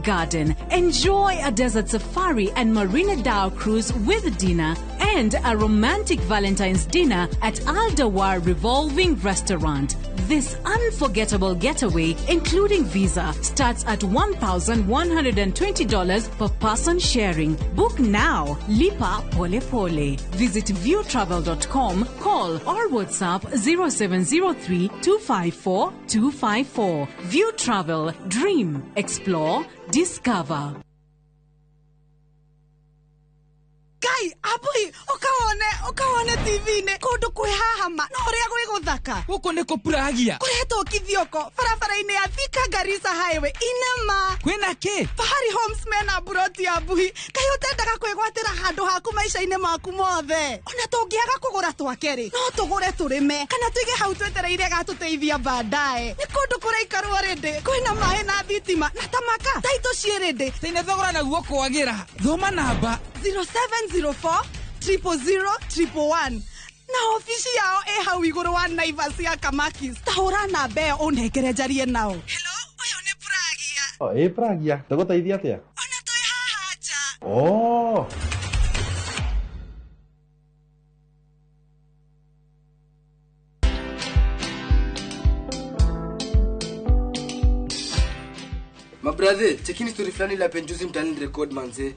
Garden. Enjoy a desert safari and Marina Dhow cruise with dinner and a romantic Valentine's dinner at Al Dawar Revolving Restaurant. This unforgettable getaway, including visa, starts at $1,120 per person sharing. Book now. Lipa Pole Pole. Visit viewtravel.com, call or WhatsApp 0703 254 254. View Travel. Dream. Explore. Discover. Ngai abui ukawone ukawone TV-inĩ kũndũ kwĩ haha ma no ũrĩa gwĩ gũthaka. Gũkũ nĩ kũpuragia. Kũretwo Kithioko barabara-inĩ ya Thika Garissa Highway inema. Kwĩna kĩ? Fahari Homes mena mburoti ya mbuhi. Kaĩ ũtendaga kwĩgwatĩra handũ haku maica-inĩ maku mothe? Ona tũngĩaga kũgũra twake rĩ, no tũgũre tũrĩme kana tũige hau twetereire gatũteithia baadaye. Nĩ kũndũ kũraikarwo rĩndĩ, kwĩna maĩ na thitima na tamaka taitũ ciĩ rĩndĩ. Tene thogora naguo kwagĩra. Thoma namba 0704 000 111 na ofici yao ĩ hau igũrũ wa Naivas ya Kamakis. Ta hũra namba ĩyo ũnengere njarie nao. Hello, ũyũ nĩ Pragia. Oh, ĩ Pragia, tũgũteithia atĩa? Ona twĩ haha nja. Oh. Mabrathe, chekini story fulani la penjuzi mtaani record manze.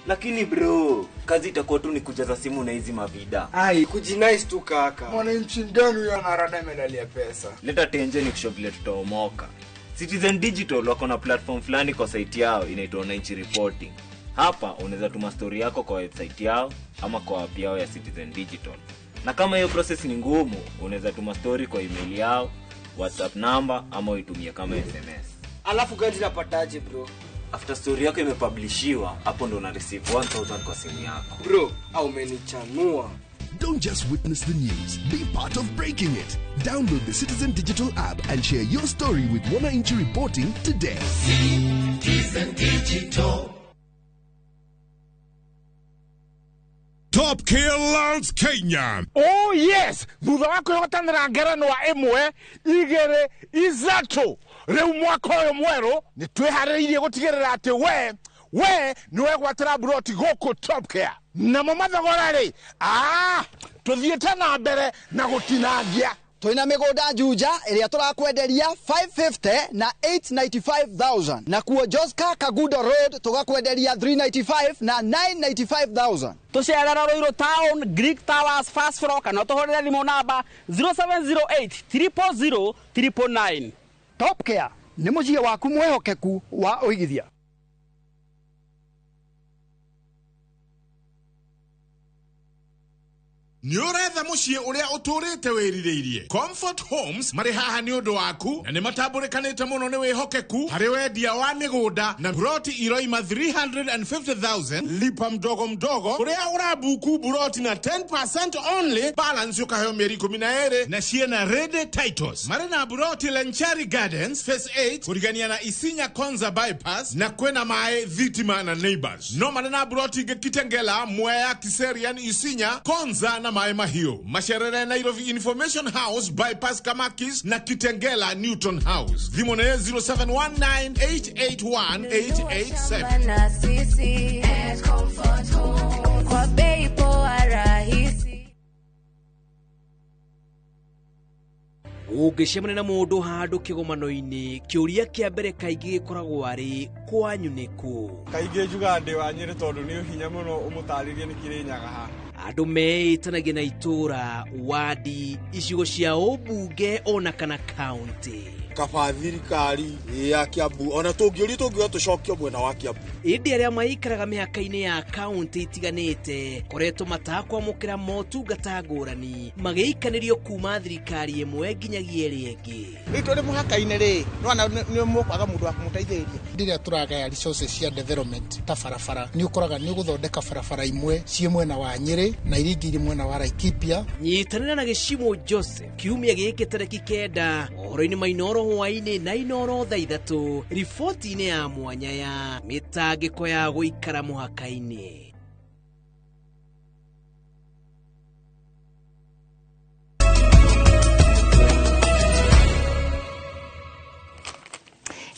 Lakini bro, kazi itakuwa tu ni kujaza simu na hizi mavida. Ai, kujinice tu kaka. Mwananchi ndani huyo anarada medali pesa. Leta tenje ni kusho vile tutaomoka. Citizen Digital wako na platform fulani kwa site yao inaitwa Wananchi Reporting. Hapa unaweza tuma story yako kwa website yao ama kwa app yao ya Citizen Digital. Na kama hiyo process ni ngumu, unaweza tuma story kwa email yao, WhatsApp number ama uitumie kama SMS. Alafu gani napataje bro? After story yako imepublishiwa, hapo ndo una receive 1000 kwa simu yako. Bro, au umenichanua. Don't just witness the news, be part of breaking it. Download the Citizen Digital app and share your story with Wananchi Reporting today. Citizen Digital. Top Killers Kenya. Oh yes, thutha wa kwĩhotanĩra ngerenwa ĩmwe igĩrĩ ithatũ rĩu mwaka ũyũ mwerũ nĩ twĩharĩrĩirie gũtigĩrĩra atĩ we nĩ wegwatĩra mburoti gũkũ Top Care. Namo mathogora rĩ, tũthiĩte na mbere na gũtinangia. Twina mĩgũnda Juja ĩrĩa tũrakwenderia 550 na 895,000 na kuo Joska Kagudo Road tũgakwenderia 395 na 995,000. Tũcerera Ruiru Town, Greek Towers, first floor kana ũtũhũrĩre thimũ namba 0708 000 999. Top Care nĩ mũciĩ waku mwĩhokeku wa ũigithia. Nĩ ũretha mũciĩ ũrĩa ũtũrĩte wĩrirĩirie. Comfort Homes marĩ haha nĩ ũndũ waku na nĩ matambũrĩkanĩte mũno nĩ wĩhokeku harĩ wendia wa mĩgũnda na buroti iroima 350,000 lipa mdogo mdogo ũrĩa ũrabuku buroti na 10% only balance ũkaheo mĩeri 12 na ciĩna ready titles. Marĩ na buroti Lenchari Gardens Phase 8 kũrigania na Isinya Konza Bypass na kwĩna maĩ thitima na neighbors. No marĩ na buroti ingĩ Kitengela, Mwea, Kiserian, Isinya, Konza na Maĩ Mahiũ. Macerere Nairobi Information House Bypass Kamakis na Kitengela Newton House. Thimũ nĩ 0719881887. Na sisi at Comfort Home kwa bei poa rahisi. Ũngĩcemania na mũndũ handũ kĩgomano-inĩ, kĩũria kĩa mbere kaingĩ gĩkoragwo arĩ kwanyu nĩ kũ? Kaingĩ njugaga ndĩ wa Nyĩrĩ tondũ nĩ hinya mũno ũmũtarĩrie nĩ Kĩrĩnyaga ha. Andũ meĩtanagia na itũra, wadi, icigo cia ũmbunge ona kana kaunti. Kaba thirikari ya Kiambu ona tũngĩũrio tũngiuga tũcokio mwena wa Kiambu. Ĩndĩ arĩa maikaraga mĩhaka-inĩ ya kaunti itiganĩte koretwo matakwamũkĩra motungata ngũrani magĩikanĩrio kuma thirikari ĩmwe nginyagia ĩrĩa ĩngĩ. Rĩu tũrĩ mũhaka-inĩ rĩ, nĩwona nĩ mũkwaga mũndũ wa kũmũteithĩrĩria. Rĩrĩa tũragaya resources cia development ta barabara, nĩ ũkoraga nĩ ũgũthondeka barabara imwe ciĩ mwena wa Nyĩrĩ na iria ingĩ irĩ mwena wa Laikipia. Nyitanĩra na Gĩcimũ Joseph kiumia gĩkĩ tarĩki 9 ũhoro-inĩ Mainoro hwaĩ-inĩ na Inoro thaa 3 riboti-inĩ ya mwanya ya mĩtangĩko ya gũikara mũhaka-inĩ.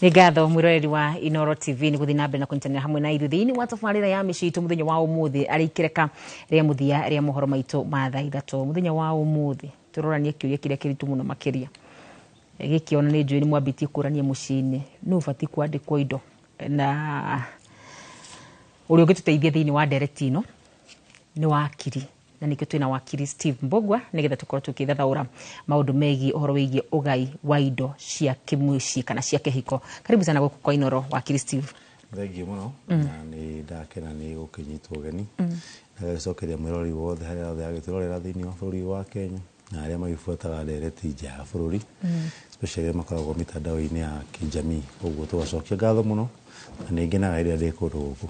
Nĩ ngatho mwĩroreri wa Inoro TV nĩ gũthiĩ na mbere na kũnyitanĩra hamwe na ithuĩ thĩinĩ wa tabarĩra ya mĩciĩ itũ mũthenya wa ũmũthĩ, arĩ ikĩreka rĩa mũthia rĩa mohoro maitũ ma thaa 3. Mũthenya wa ũmũthĩ tũroranie kĩũria kĩrĩa kĩritũ mũno makĩria gĩkĩ, ona nĩ njũĩ nĩ mwambĩtie kũrania mũciĩ-inĩ, nũ ũbatiĩ kwandĩkwo indo, na ũrĩa ũngĩtũteithia thĩinĩ wa ndereti ĩno nĩ wakiri, na nĩkĩo twĩna wakiri Steve Mbugua nĩgetha tũkorwo tũkĩthathaũra maũndũ megiĩ ũhoro wĩgiĩ ũgai wa indo cia kĩmũciĩ kana cia kĩhiko. Karibu sana gũkũ kwa Inoro, wakiri Steve. Thengiũ mũno. Na nĩ ndakena nĩ gũkĩnyitwo ũgeni na gagĩcokeria mwĩrori wothe harĩa othe agĩtũrorera thĩinĩ wa bũrũri wa Kenya na arĩa magĩbuataga ndereti nja ya bũrũri, especially arĩa makoragwo mitandao-inĩ ya kijamii. Koguo tũgacokia ngatho mũno na nĩ ngenaga rĩrĩa ndĩ kũndũ gũkũ.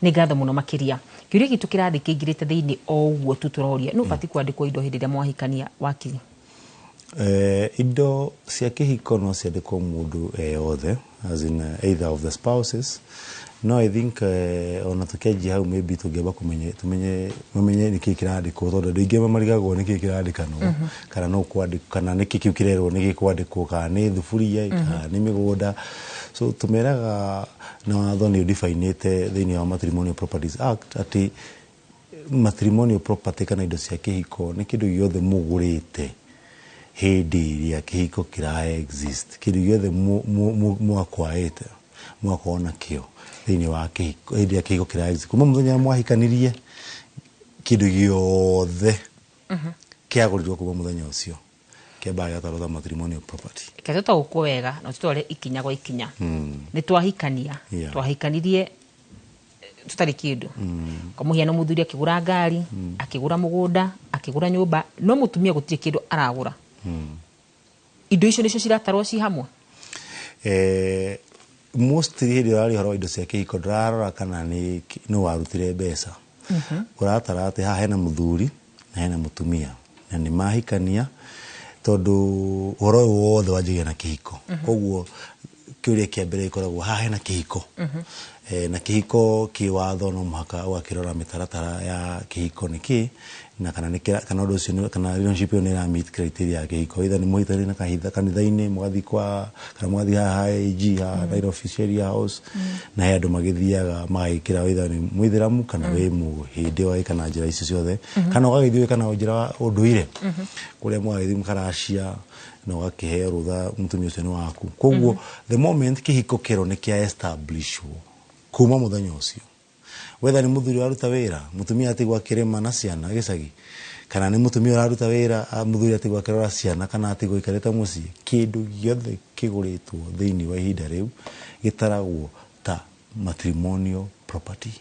Nĩ ngatho mũno makĩria. Kĩũria gitũ kĩrathiĩ kĩingĩrĩte thĩinĩ o ũguo tu, tũroria nũ ũbatiĩ kwandĩkwo indo hĩndĩ ĩrĩa mwahikania, wakiri? Indo cia kĩhiko no ciandĩkwo mũndũ eyothe, as in either of the spouses. No I think ona tũkĩanjia hau, maybe tũngĩamba kũmenye, tumenye mamenye nĩkĩĩ kĩrandĩkwo, tondũ andũ aingĩ marigagwo nĩkĩĩ kĩrandĩkanwo, kana no kwandĩkwo, kana nĩkĩ kĩu kĩrerwo nĩ gĩkwandĩkwo, kana nĩ thuburia, kana nĩ mĩgũnda. So tũmeraga na watho nĩ ũdefinĩte thĩinĩ wa Matrimonial Properties Act atĩ matrimonial property kana indo cia kĩhiko nĩ kĩndũ gĩothe mũgũrĩte hĩndĩ ĩrĩa kĩhiko kĩra exist, kĩndũ gĩothe mwakwaĩte, mwakorwo nakĩo thĩinĩ wa kĩhiko hĩndĩ ĩrĩa kĩhiko kĩra exist, kuma mũthenya mwahikanirie, kĩndũ gĩothe kĩagũrirwo kuma mũthenya ũcio kĩambaga gĩgatwarwo ta matrimonial property. Reke tũtaũkwo wega na tũtware ikinya gwa ikinya. Nĩ twahikania, twahikanirie tũtarĩ kĩndũ. Kwa mũhiano, mũthuri akĩgũra ngari, akĩgũra mũgũnda, akĩgũra nyũmba, no mũtumia gũtirĩ kĩndũ aragũra. Indo icio nĩcio ciratarwo ci hamwe? Mostly hĩndĩ ĩrĩa ũraria ũhoro wa indo cia kĩhiko, ndũrarora kana nĩ nũ warutire mbeca. Ũratara atĩ haha hena mũthuri na hena mũtumia na nĩ mahikania, tondũ ũhoro ũyũ wothe wanjagia na kĩhiko. Koguo kĩũria kĩa mbere gĩkoragwo haha hena kĩhiko. Na kĩhiko kĩwatho no mũhaka ũgakĩrora mĩtaratara ya kĩhiko nĩ kĩ, na kana nĩ kana ũndũ ũcio kana relationship ĩyo nĩ ĩra meet criteria ya kĩhiko, either nĩ mũhitanĩire na kahitha kanitha-inĩ, mũgathiĩ kwa kana mũgathiĩ haha AG, haha Nairobi Sheria House, na he andũ magĩthiaga magagĩkĩra, either nĩ mũithĩramu kana wĩ mũhĩndĩ, ũgagĩka na njĩra icio ciothe, kana ũgagĩthiĩ ũgĩka na njĩra wa ũndũire kũrĩa mũgagĩthiĩ mũkaracia na ũgakĩheo rũtha mũtumia ũcio nĩ waku. Koguo the moment kĩhiko kĩerwo nĩ kĩa establishwo, kuma mũthenya ũcio, whether nĩ mũthuri ũraruta wĩra, mũtumia atigwo akĩrĩma na ciana gĩcagi, kana nĩ mũtumia ũraruta wĩra, mũthuri atigwo akĩrora ciana, kana atigwo aikarĩte mũciĩ, kĩndũ gĩothe kĩgũrĩtwo thĩinĩ wa ihinda rĩu gĩtaragwo ta matrimonial property.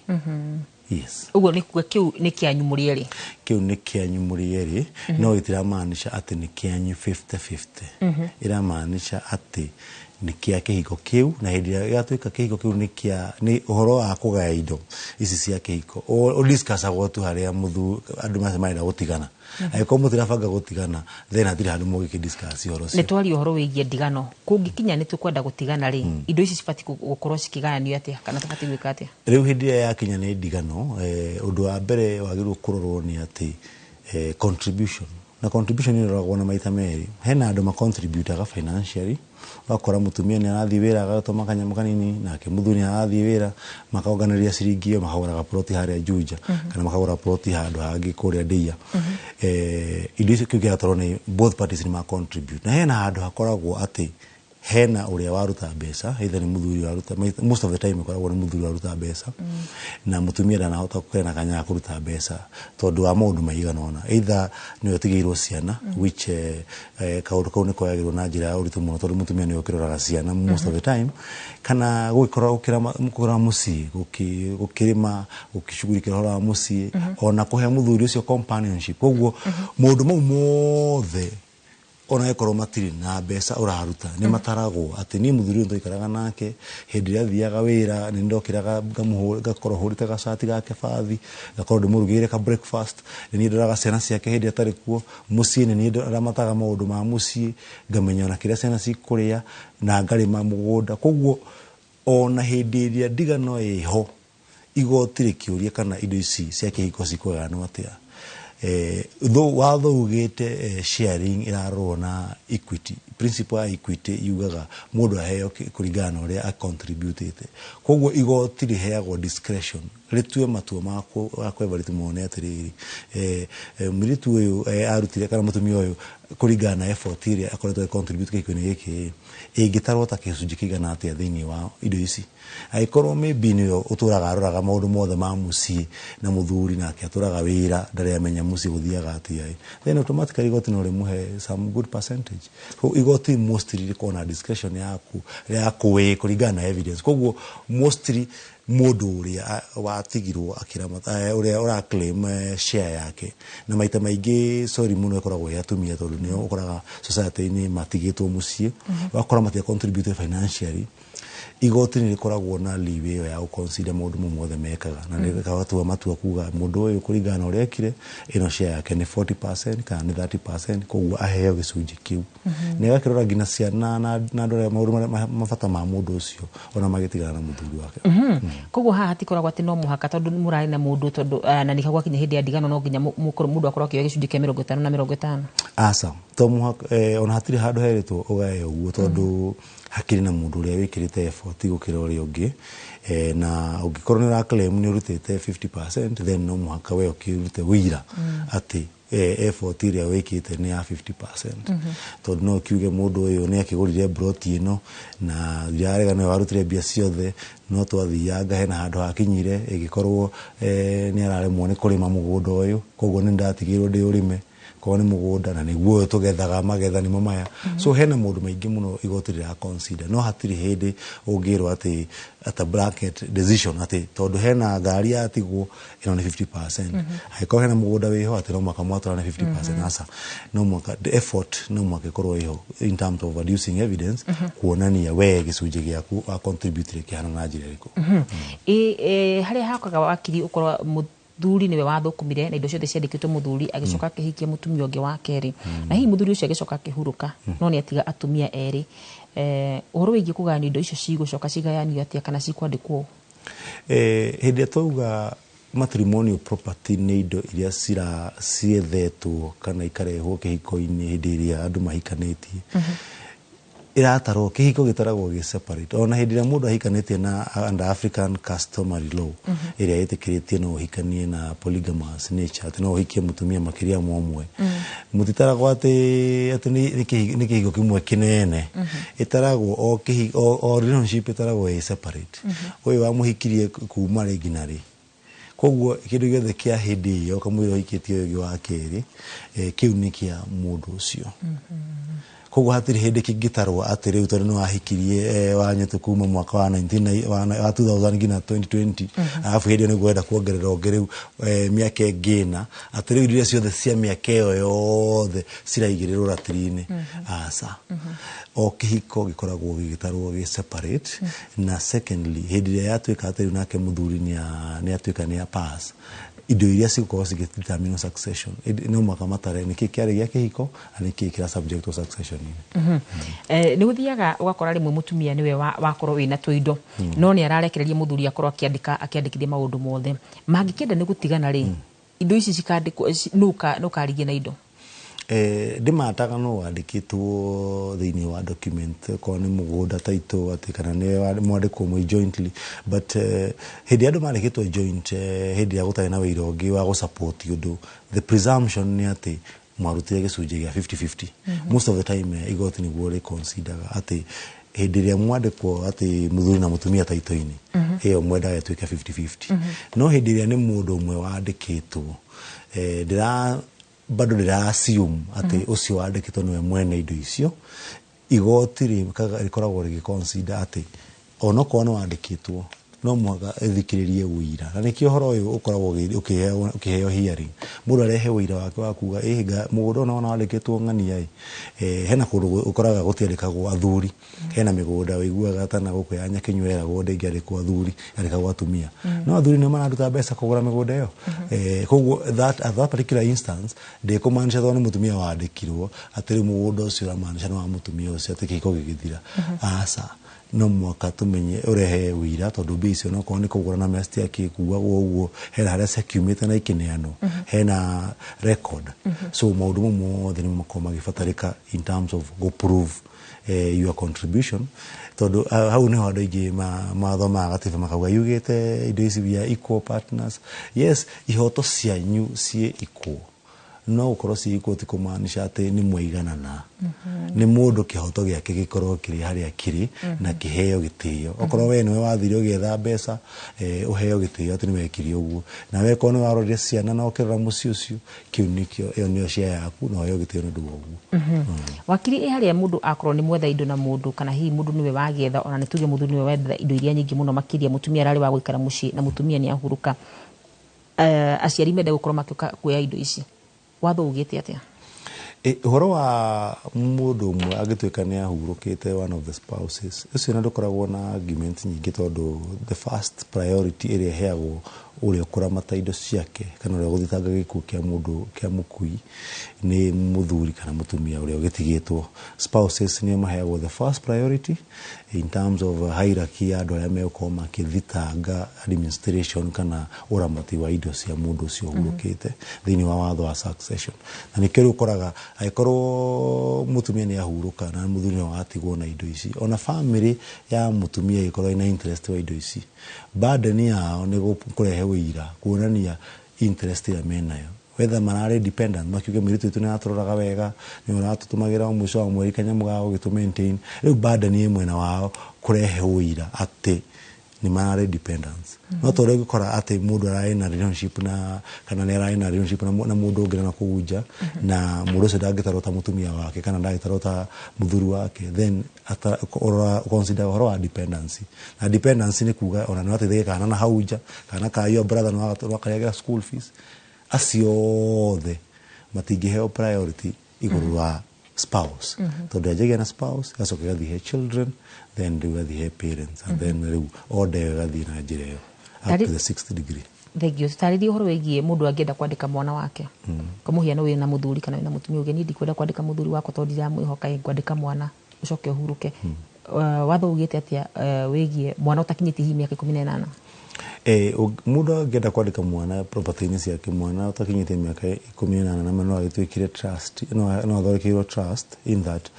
Yes. Ũguo nĩ kuga kĩu nĩ kĩanyu mũrĩ erĩ. Kĩu nĩ kĩanyu mũrĩ erĩ, no gĩtiramaanisha atĩ nĩ kĩanyu 50-50. Ĩramaanisha atĩ nĩ kĩa kĩhiko kĩu, na hĩndĩ ĩrĩa gĩgatuĩka kĩhiko kĩu nĩ kĩa nĩ ũhoro wa kũgaya indo ici cia kĩhiko ũdiscussagwo tu harĩa andũ macio marenda gũtigana. Angĩkorwo mũtirabanga gũtigana, then hatirĩ handũ mũgĩkĩdiscuss ũhoro Nĩ ũcio. twaria ũhoro wĩgiĩ ndigano. Kũngĩkinya nĩ tũkwenda gũtigana rĩ, indo ici cibatiĩ gũkorwo cikĩgayanio atĩa, kana tũbatiĩ gwĩka atĩa? Rĩu hĩndĩ ĩrĩa yakinya nĩ ndigano, ũndũ wa mbere wagĩrĩirwo kũrorwo nĩ atĩ contribution, na contribution ĩroragwo na maita merĩ. Hena andũ macontributaga financially, ũgakora mũtumia nĩ arathiĩ wĩra agatũma kanyamũ kanini, nake mũthuri nĩ arathiĩ wĩra, makonganĩrĩria ciringi ĩyo, makagũra gaploti harĩa Juja, kana makagũra ploti handũ hangĩ kũrĩa Ndeiya. Indo icio kĩu kĩratwarwo nĩ both parties nĩ ma contribute, na hena handũ hakoragwo atĩ hena ũrĩa waruta mbeca, either nĩ mũthuri waruta, most of the time ĩkoragwo nĩ mũthuri waruta mbeca, na mũtumia ndanahota kũgĩa na kanya ga kũruta mbeca tondũ wa maũndũ maigana ũna, either nĩwe ũtigĩirwo ciana, which kaũndũ kau nĩ koyagĩrwo na njĩra ya ũritũ mũno, tondũ mũtumia nĩwe ũkĩroraga ciana most of the time, kana gũgĩkorwo gũkĩra mũciĩ, gũkĩrĩma, gũkĩcugurikĩra ũhoro wa mũciĩ, ona kũhe mũthuri ũcio companionship. Koguo maũndũ mau mothe, ona gĩkorwo matirĩ na mbeca ũraruta, nĩ mataragwo atĩ niĩ mũthuri ũyũ twaikaraga nake, hĩndĩ ĩrĩa athiaga wĩra nĩ ndokĩraga ngakorwo hũrĩte gacati gake bathi, ngakorwo ndĩmũrugĩire ka breakfast, nĩ niĩ ndoraga ciana ciake hĩndĩ ĩrĩa atarĩ kuo mũciĩ, nĩ niĩ ramataga maũndũ ma mũciĩ, ngamenya ona kĩrĩa ciana cikũrĩa, na ngarĩma mũgũnda. Koguo ona hĩndĩ ĩrĩa ndigano ĩho, igoti rĩkĩũria kana indo ici cia kĩhiko cikũgayanwo atĩa, Watho ugĩte sharing ĩrarorwo na equity principle ya equity, yugaga mũndũ aheo kũringana na ũrĩa acontributĩte. Koguo igoti rĩheagwo discretion rĩtue matua ma kwevarĩti, mone atĩrĩrĩ, mũirĩtu ũyũ arutire kana mũtumia ũyũ kũringana na effort ĩrĩa akoretwo contribute kĩhiko-inĩ gĩkĩ, ĩngĩtarwo ta gĩcunjĩ kĩigana atĩa thĩinĩ wa indo ici. Angĩkorwo maybe nĩwe ũtũraga aroraga maũndũ mothe ma mũciĩ na mũthuri nake atũraga wĩra, ndarĩ amenya mũciĩ gũthiaga atĩa, then automatically igoti no rĩmũhe some good percentage. So igoti mostly rĩkoragwo na discretion yaku ya kũwĩ kũringana na evidence. Koguo mostly mũndũ ũrĩa watigirwo akĩramata, ũrĩa ũra claim share yake, na maita maingĩ, sorry mũno, ĩkoragwo ĩ atumia, tondũ nĩo ũkoraga society-inĩ matigĩtwo mũciĩ, wakora matia contribute financially. Igoti nĩ rĩkoragwo na leeway ĩyo ya gũconsider maũndũ mau mothe mekaga na rĩgatua matua kuga mũndũ ũyũ, kũringana na ũrĩa ekire, ĩno share yake nĩ 40% kana nĩ 30%, koguo aheo gĩcunjĩ kĩu. Na ĩgakĩrora nginya ciana na andũ arĩa maũndũ marĩa mabata ma mũndũ ũcio ona magĩtigana na mũthuri wake. Koguo haha hatikoragwo atĩ no mũhaka tondũ mũrarĩ na mũndũ, tondũ na nĩkĩo gwakinya hĩndĩ ya ndigano no nginya mũndũ akorwo akĩoya gĩcunjĩ kĩa 50 na 50. Aca, to mũhaka, ona hatirĩ handũ herĩtwo ũgae ũguo, tondũ hakĩrĩ na mũndũ ũrĩa wĩkĩrĩte effort gũkĩra ũrĩa ũngĩ, na ũngĩkorwo nĩ ũra claim nĩ ũrutĩte 50%, then no mũhaka we ũkĩrute wĩira atĩ effort ĩrĩa wĩkĩte nĩ ya 50%, tondũ no kiuge mũndũ ũyũ nĩ akĩgũrire broti ĩno na ndirarega nĩwe warutire mbia ciothe, no twathianga hena handũ hakinyire ĩgĩkorwo nĩ araremwo nĩ kũrĩma mũgũnda ũyũ, koguo nĩ ndatigĩirwo ndĩ ũrĩme, korwo nĩ mũgũnda na nĩguo ũyũ tũgethaga magetha nĩmo maya. So hena maũndũ maingĩ mũno igoti rĩra consider, no hatirĩ hĩndĩ ũngĩrwo atĩ at a blanket decision atĩ tondũ hena ngari yatigwo ĩno nĩ 50%, angĩkorwo hena mũgũnda wĩho atĩ no mũhaka mwatwarane 50%. Aca, no mũhaka the effort no mũhaka ĩkorwo ĩho in terms of reducing evidence kuonania we gĩcunjĩ gĩaku wa contribute kĩhana na njĩra ĩrĩkũ. Harĩa hakaga wakiri, ũkorwo mũthuri nĩwe wathũkũmire na indo ciothe ciandĩkĩtwo mũthuri, agĩcoka akĩhikia mũtumia ũngĩ wa kerĩ, na hihi mũthuri ũcio agĩcoka akĩhurũka, no nĩ atiga atumia erĩ, ũhoro wĩgiĩ kũgayanio indo icio cigũcoka cigayanio atĩa kana cikwandĩkwo? Hĩndĩ ĩrĩa twauga matrimonial property, nĩ indo iria ciethetwo kana ikarehwo kĩhiko-inĩ hĩndĩ ĩrĩa andũ mahikanĩtie. Ĩratarwo, kĩhiko gĩtaragwo gĩ separate. Ona hĩndĩ ĩrĩa mũndũ ahikanĩtie na under African customary law ĩrĩa ĩtĩkĩrĩtie no ũhikanie na polygamous nature, atĩ no ũhikie mũtumia makĩria ma ũmwe, mũtitaragwo atĩ nĩ kĩhiko kĩmwe kĩnene. Ĩtaragwo o relationship ĩtaragwo ĩ separate, ũyũ wamũhikirie kuma rĩ nginya rĩ. Koguo kĩndũ gĩothe kĩa hĩndĩ ĩyo kamũira ũhikĩtie ũyũ ũngĩ wa kerĩ, kĩu nĩ kĩa mũndũ ũcio. Koguo hatirĩ hĩndĩ kĩngĩtarwo atĩ rĩu tondũ nĩ wahikirie Wanyũtũ kuma mwaka wa 19 wa 2000 nginya 2020, arabu hĩndĩ ĩyo nĩguo wenda kuongerera ũngĩ rĩu mĩaka ĩngĩ ĩna, atĩ rĩu iria ciothe cia mĩaka ĩyo yothe ciraigĩrĩrwo ratiri-inĩ. Aca, o kĩhiko gĩkoragwo gĩgĩtarwo gĩ separate. Na secondly, hĩndĩ ĩrĩa yatuĩka atĩ rĩu nake mũthuri nĩ atuĩka nĩ pass, indo iria cigũkorwo cigĩdetermine succession, no mũhaka matare nĩkĩ kĩarĩ gĩa kĩhiko na nĩkĩ kĩra subject to succession. Nĩ gũthiaga ũgakora rĩmwe mũtumia nĩwe wakorwo wĩna tũindo, no nĩ ararekereria mũthuri akorwo akĩandĩka, akĩandĩkithia maũndũ mothe. Mangĩkĩenda nĩ gũtigana rĩ, indo ici cikandĩkwo nũ karigie na indo? Ndĩmataga no wandĩkĩtwo thĩinĩ wa document, okorwo nĩ mũgũnda title, atĩ kana nĩ mwandĩkwo mwĩ jointly. But hĩndĩ ĩrĩa andũ mandĩkĩtwo joint, hĩndĩ ĩrĩa gũtarĩ na wĩira ũngĩ wa gũsupport ũndũ, the presumption nĩ atĩ mwarutire gĩcunjĩ gĩa 50-50. Most of the time igoti nĩguo rĩconsideraga atĩ hĩndĩ ĩrĩa mwandĩkwo atĩ mũthuri na mũtumia taito-inĩ ĩyo, mwendaga ĩtuĩke 50-50. No hĩndĩ ĩrĩa nĩ mũndũ ũmwe wandĩkĩtwo, ndĩra bado ndĩra assume atĩ ũcio wandĩkĩtwo nĩwe mwene indo icio. Igoti rĩkoragwo rĩgĩconsider atĩ onokorwo nĩ wandĩkĩtwo, no mũhaka ĩthikĩrĩrie ũira, na nĩkĩo ũhoro ũyũ ũkoragwo ũkĩheo hearing, mũndũ arehe ũira wake wa kuga ĩhĩnga mũgũnda ũyũ wona wandĩkĩtwo ng'ania ĩ, hena kũndũ ũkoraga gũtiandĩkagwo athuri, hena mĩgũnda ũiguaga tana gũkũ ya Nyakinyua ĩragwo ndĩngĩandĩkwo athuri, yandĩkagwo atumia, no athuri nĩo mararuta mbeca kũgũra mĩgũnda ĩyo. Koguo that at that particular instance ndĩkũmaanisha tondũ nĩ mũtumia wandĩkirwo atĩ rĩu mũgũnda ũcio ũramaanisha nĩ wa mũtumia ũcio, atĩ kĩhiko gĩgĩthira. Aca, No mwaka tumenye urehe wira, tondu mbia icio nokorwo nĩ kũgũra na mbeca citiakĩkuagwo ũguo, hena harĩa ciakiumĩte na ikĩneanwo, hena record. So maũndũ mau mothe nĩmo makoragwo magĩbatarĩka in terms of go prove your contribution, tondu hau niho andũ aingĩ mathomaga gatiba makauga yugĩte indo ici, we are equal partners. Yes, ihoto cianyu ciĩ equal, no gũkorwo ciĩ equal ti kũmaanisha atĩ nĩ mwaiganana. Nĩ mũndũ kĩhoto gĩake gĩkorwo kĩrĩ harĩa kĩrĩ na kĩheo gĩtĩo. Okorwo we nĩwe wathire ũgĩetha mbeca, ũheo gĩtĩo atĩ nĩ wekire ũguo, na we korwo nĩ warorire ciana na ũkĩrora mũciĩ ũcio, kĩu nĩkĩo ĩyo nĩyo share yaku na ũheo gĩtĩo nĩ ũndũ wa ũguo. Wakiri, ĩ harĩa mũndũ akorwo nĩ mwetha indo na mũndũ, kana hihi mũndũ nĩwe wagĩetha, ona nĩ tuge mũthuri nĩwe wetha indo iria nyingĩ mũno makĩria, mũtumia ararĩ wa gũikara mũciĩ na mũtumia nĩ ahurũka, aciari mende gũkorwo makĩũka kuoya indo ici, watho ugĩte atĩa? Ũhoro wa mũndũ ũmwe angĩtuĩka nĩ ahurũkĩte, one of the spouses ũcio, na ndũkoragwo na argument nyingĩ, tondũ the first priority ĩrĩa ĩheagwo ũrĩa ũkũramata indo ciake kana ũrĩa ũgũthitanga gĩkuũ kĩa mũndũ kĩa mũkui nĩ mũthuri kana mũtumia ũrĩa ũgĩtigĩtwo. Spouses nĩo maheagwo the first priority in terms of hierarchy ya andũ arĩa megũkorwo makĩthitanga administration kana ũramati wa indo cia mũndũ ũcio ũhurũkĩte thĩinĩ wa watho wa succession. Na nĩkĩo rĩu ũkoraga angĩkorwo mũtumia nĩ ahurũka na mũthuri nĩwe watigwo na indo ici, ona family ya mũtumia ĩgĩkorwo ĩna interest wa indo ici, burden yao nĩ kũrehe ũira kuonania interest ĩrĩa menayo, whether mararĩ dependent, makiuge mũirĩtu witũ nĩ aratũroraga wega, nĩ ũratũtũmagĩra o mũico wa mweri kanyamũ ga gũgĩtũ maintain. Rĩu burden ĩ mwena wao kũrehe ũira atĩ nĩ mararĩ dependents. No ta ũrĩa ũngĩkora atĩ mũndũ ararĩ na relationship na kana nĩ ararĩ na relationship na mũndũ ũngĩ na kũu nja, na mũndũ ũcio ndangĩtarwo ta mũtumia wake kana ndangĩtarwo ta mũthuri wake, then consider ũhoro wa dependency. Na dependency nĩ kuga ona nĩ wateithagia kana na hau nja, kana ka your brother nĩ wakarĩagĩra school fees, acio othe matingĩheo priority igũrũ wa spouse, tondũ yanjagia na spouse, ĩgacoka ĩgathiĩ he children, then rĩu ĩgathiĩ he parents, and then rĩu order ĩyo ĩgathiĩ na njĩra ĩyo up to the sixth degree. Thengio. Tarĩria ũhoro wĩgiĩ mũndũ angĩenda kwandĩka mwana wake. Kwa mũhiano, wĩna mũthuri kana wĩna mũtumia, uge niĩ ndikwenda kwandĩka mũthuri wakwa tondũ ndiramwĩhoka, ngwandĩka mwana ũcoke ũhurũke. Watho ugĩte atĩa wĩgiĩ mwana ũtakinyĩtie hihi mĩaka 18? Mũndũ angĩenda kwandĩka mwana property-inĩ ciake, mwana ũtakinyĩtie mĩaka 18, na no agĩtuĩkire trust, no athondekeirwo trust in that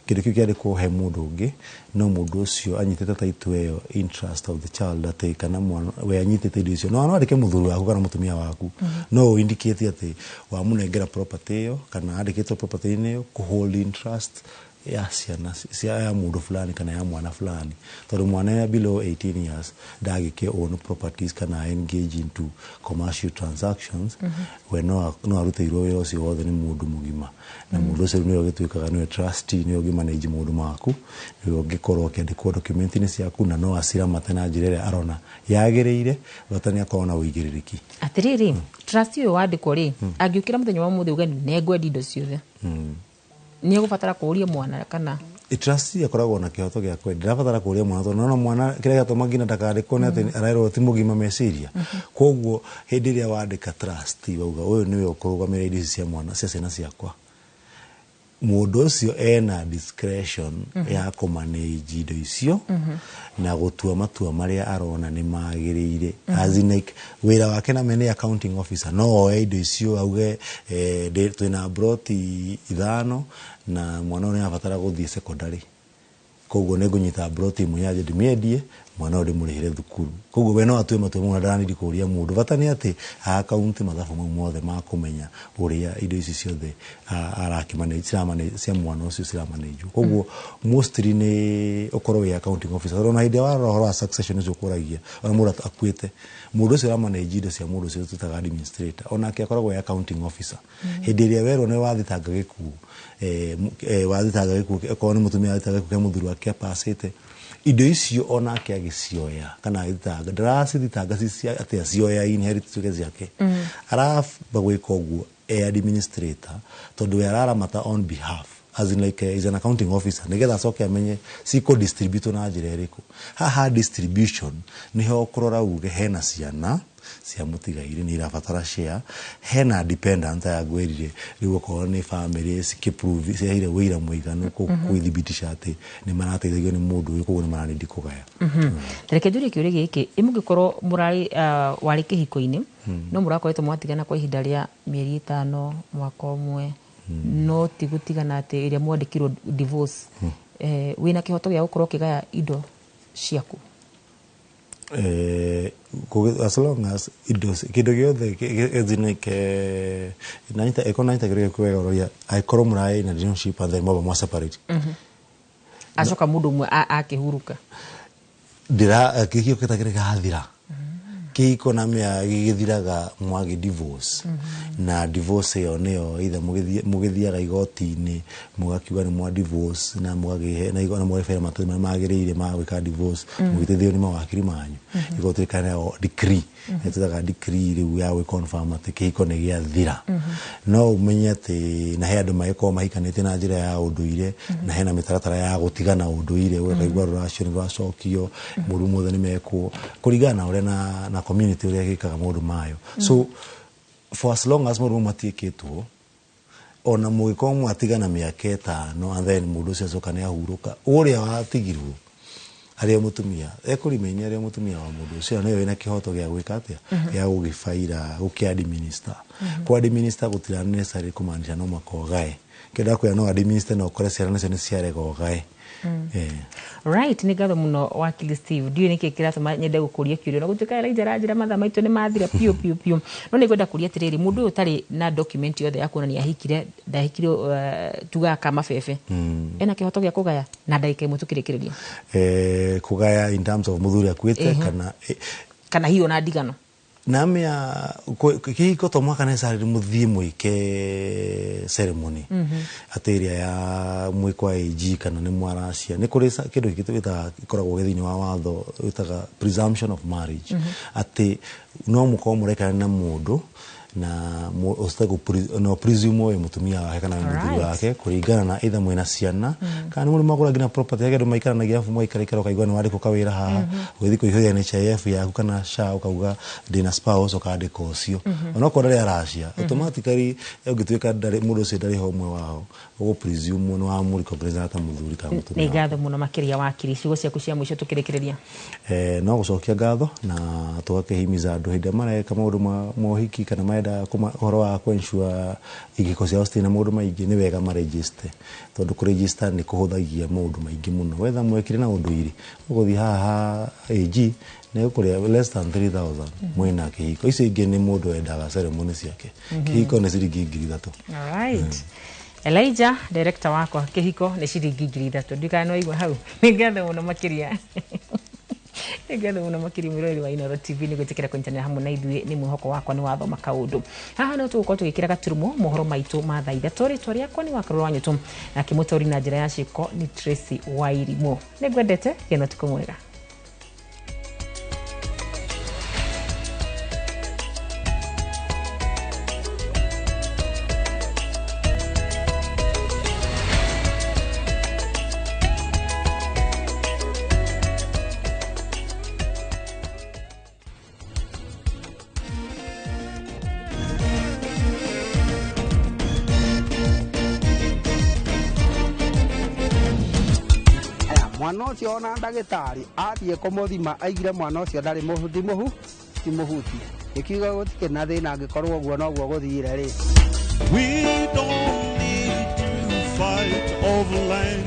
kĩndũ kĩu kĩandĩkwo he mũndũ ũngĩ, no mũndũ ũcio anyitĩte title ĩyo in trust of the child, atĩ kana mwana we anyitĩte indo icio. No andĩke mũthuri waku kana mũtumia waku, no indicate atĩ wamũnengera property ĩyo kana andĩkĩtwo property-inĩ ĩyo kũ hold in trust ya ciana cia ya mũndũ fulani kana ya mwana fulani, tondũ mwana ya below 18 years ndagĩke own properties kana engage into commercial transactions. We no arutĩirwo wĩra ũcio wothe nĩ mũndũ mũgima, na mũndũ ũcio nĩwe ũgĩtuĩkaga nĩwe trustee, nĩwe ũngĩmanage maũndũ maku, nĩwe ũngĩkorwo akĩandĩkwo document-inĩ ciaku, na no aciramate na njĩra ĩrĩa arona yagĩrĩire, bata nĩ akorwo na ũigĩrĩrĩki. Atĩrĩrĩ, trust ũyũ wandĩkwo rĩ, angĩũkĩra mũthenya wa ũmũthĩ uge nĩ indo ciothe, nĩ egũbatara kũũria mwana kana? Trustee akoragwo na kĩhoto gĩa kwenda, ndarabatara kũũria mwana, tondũ nona mwana kĩrĩa gĩatũma nginya ndakandĩkwo nĩ atĩ arerwo ti mũgima meciria. Koguo hĩndĩ ĩrĩa wandĩka trustee, wauga ũyũ nĩwe ũkũrũgamĩrĩra indo ici cia mwana, cia ciana ciakwa, mũndũ ũcio ena discretion ya kũmanage indo icio na gũtua matua marĩa arona nĩ magĩrĩire. As in like, wĩra wake na nĩ accounting officer, no oe indo icio auge twĩna broti 5 na mwana ũyũ nĩ arabatara gũthiĩ secondary, koguo nĩ ngũnyita broti ĩmwe yanje ndĩmĩendie, mwana ũyũ ndĩmũrĩhĩre thukuru. Koguo we no atue matua mau na ndaranindi kũria mũndũ, bata nĩ atĩ akaunti mathabu mau mothe ma kũmenya ũrĩa indo ici ciothe arakĩmanage cia mwana ũcio ciramanĩnjwo. Koguo mostly nĩ ũkorwo wĩ accounting officer, tondũ ona hĩndĩ ĩrĩa warora ũhoro wa succession ũcio ũkũragia, ona mũndũ akuĩte, mũndũ ũcio ũramanage indo cia mũndũ ũcio twĩtaga administrator, onake akoragwo e accounting officer. Hĩndĩ ĩrĩa werwo nĩ wathitanga gĩkuũ, wathitanga gĩkuũ, okorwo nĩ mũtumia wathitanga gĩkuũ kĩa mũthuri wake apacĩte, indo icio onake agĩcioya kana agĩthitanga, ndaracithitanga atĩ acioya inherit cituĩke ciake. Araba gwĩka ũguo e administrator, tondũ we araramata on behalf, as in like is an accounting officer, nigetha acoke amenye ciko distribute na njĩra ĩrĩkũ. Haha distribution niho ũkũrora uge hena ciana Cia mũtigairĩ nĩ irabatara share. Hena dependent aya ngwĩrire, rĩu okorwo nĩ family cikĩprove ciaheire wĩira mũiganu kwĩthibitisha atĩ nĩ marateithagio nĩ mũndũ ũyũ, koguo nĩ maranindi kũgaya. Reke njũrie kĩũria gĩkĩ, ĩ mũngĩkorwo mũrarĩ warĩ kĩhiko-inĩ, no mũrakoretwo mwatigana kwa ihinda rĩa mĩeri 5, mwaka ũmwe, no ti gũtigana atĩ ĩrĩa mwandĩkirwo divorce, wĩna kĩhoto gĩa gũkorwo ũkĩgaya indo ciaku? As long as indo kĩndũ gĩothe gĩthinĩke nanyita ĩkorwo nanyita kĩũria gĩaku wega, ũroria angĩkorwo mũrarĩ na relationship and then mwamba mwa separate. Acoka mũndũ ũmwe akĩhurũka. Ndĩra kĩhiko kĩtagĩrĩ gathira, kĩhiko na mĩa gĩgĩthiraga mwagĩ divorce, na divorce ĩyo nĩyo either mũgĩthiaga igoti-inĩ mũgakiuga nĩ mwa divorce, na mũgagĩhe na na mũgagĩbera maratathi marĩa magĩrĩire ma gwĩka divorce, mũgĩteithio nĩ mawakiri manyu. Igoti rĩkaneagwo decree, nĩ decree rĩu ya gwĩ confirm atĩ kĩhiko nĩ gĩathira. No ũmenye atĩ na he andũ magĩkorwo mahikanĩtie na njĩra ya ũndũire, na hena mĩtaratara ya gũtigana ũndũire, ũkaigua rũracio nĩ rwacokio, mũru mothe nĩ mekwo kũringana na ũrĩa na community ũrĩa ĩkaga maũndũ mayo. So for as long as maũndũ mau matiĩkĩtwo, ona mũgĩkorwo mwatigana mĩaka 5 and then mũndũ ũcio acoka nĩ ahurũka, ũrĩa watigirwo arĩa mũtumia ekũrimenya, arĩa mũtumia wa mũndũ ũcio nĩwe wĩna kĩhoto gĩa gwĩka atĩa, gĩa gũgĩbaira gũkĩ-administer. Kũ-administer gũtira necessarily kũmaanisha no mũhaka ũgae. Kĩndũ ndakwĩra, no administer na ũkore ciana nacio nĩ ciarega ũgae. Right, nĩ ngatho mũno wakili Steve. Ndiũĩ nĩkĩ kĩratũma nyende gũkũria kĩũria, na gũtuĩka Elijah aranjĩra mathaa maitũ nĩ mathira piũ piũ piũ, no nĩ ngwenda kũria atĩrĩrĩ, mũndũ ũyũ ũtarĩ na document yothe ya kuonania ahikire ndahikire, tugaga kamabebe, ena kĩhoto gĩa kũgaya? Na ndagĩka 1 tũkĩrĩkĩrĩria. Kũgaya in terms of mũthuri akuĩte kana kana hiyo na ndigano. Namĩa kĩhiko to mũhaka necessarily mũthiĩ mwĩke ceremony atĩ ĩrĩa ya mwĩkwa AG kana nĩ mwaracia. Nĩ kũrĩ kĩndũ gĩkĩ twĩtaga, gĩkoragwo gĩ thĩinĩ wa watho, wĩtaga presumption of marriage, atĩ no mũkorwo mũrekana na mũndũ na no presume ũyũ mũtumia wake kana wĩ mũthuri wake kũringana na either mwĩna ciana kana nĩ mũndũ magũra nginya property yake. Andũ maikaranagia arabu mwaikaraikara ũkaigua nĩ wandĩkwo kawĩra haha, ũgĩthiĩ kũihũria NHIF yaku kana SHA, ũkauga ndĩna spouse, ũkandĩka ũcio, onokorwo ndarĩ aracia. Automatically ũngĩtuĩka ndarĩ, mũndũ ũcio ndarĩ ho, ũmwe wao ũgũ presume nĩ wa mũrecognize ta mũthuri kana mũtumia. Nĩ ngatho mũno makĩria wakiri, ciugo ciaku cia mũico tũkĩrĩkĩrĩria. No gũcokia ngatho na tũgakĩhimiza andũ hĩndĩ ĩrĩa mareka maũndũ ma ũhiki kana marenda ũhoro wa kũ-ensure igĩko ciao citirĩ na maũndũ maingĩ, nĩ wega maregister, tondũ kũregister nĩ kũhũthagia maũndũ maingĩ mũno. Wetha mwekire na ũndũire, ũgũthiĩ haha AG nĩ ũkũrĩa less than 3000 mwĩna kĩhiko. Icio ingĩ nĩ mũndũ wendaga ceremony ciake. Kĩhiko nĩ ciringi 3000. Alright. Elijah, director wakwa, kĩhiko nĩ ciringi 3000. Ndikana no igua hau. Nĩ ngatho mũno makĩria. Nĩ ngatho mũno makĩria mwĩroreri wa Inooro TV nĩ gwĩtĩkĩra kũnyitanĩra hamwe na ithuĩ. Nĩ mwĩhoko wakwa nĩ wathoma kaũndũ. Haha no tũgũkorwo tũgĩkĩra gaturumo mohoro maitũ ma thaa 3. Rĩtwa rĩakwa nĩ Wakarũra wa Nyũtũ, nake mũtaũri na njĩra ya ciĩko nĩ Tracy Wairimũ. Nĩ ngwendete, gĩa na ũtukũ mwega. Mwana ũcio ona ndagĩtarĩ athiĩ kũmũthima aigire mwana ũcio ndarĩ mũhu, ti mũhu, ti mũhuti, gĩkiuga gũtikĩrĩ na thĩna angĩkorwo ũguo noguo gũthire rĩ. We don't need to fight over land.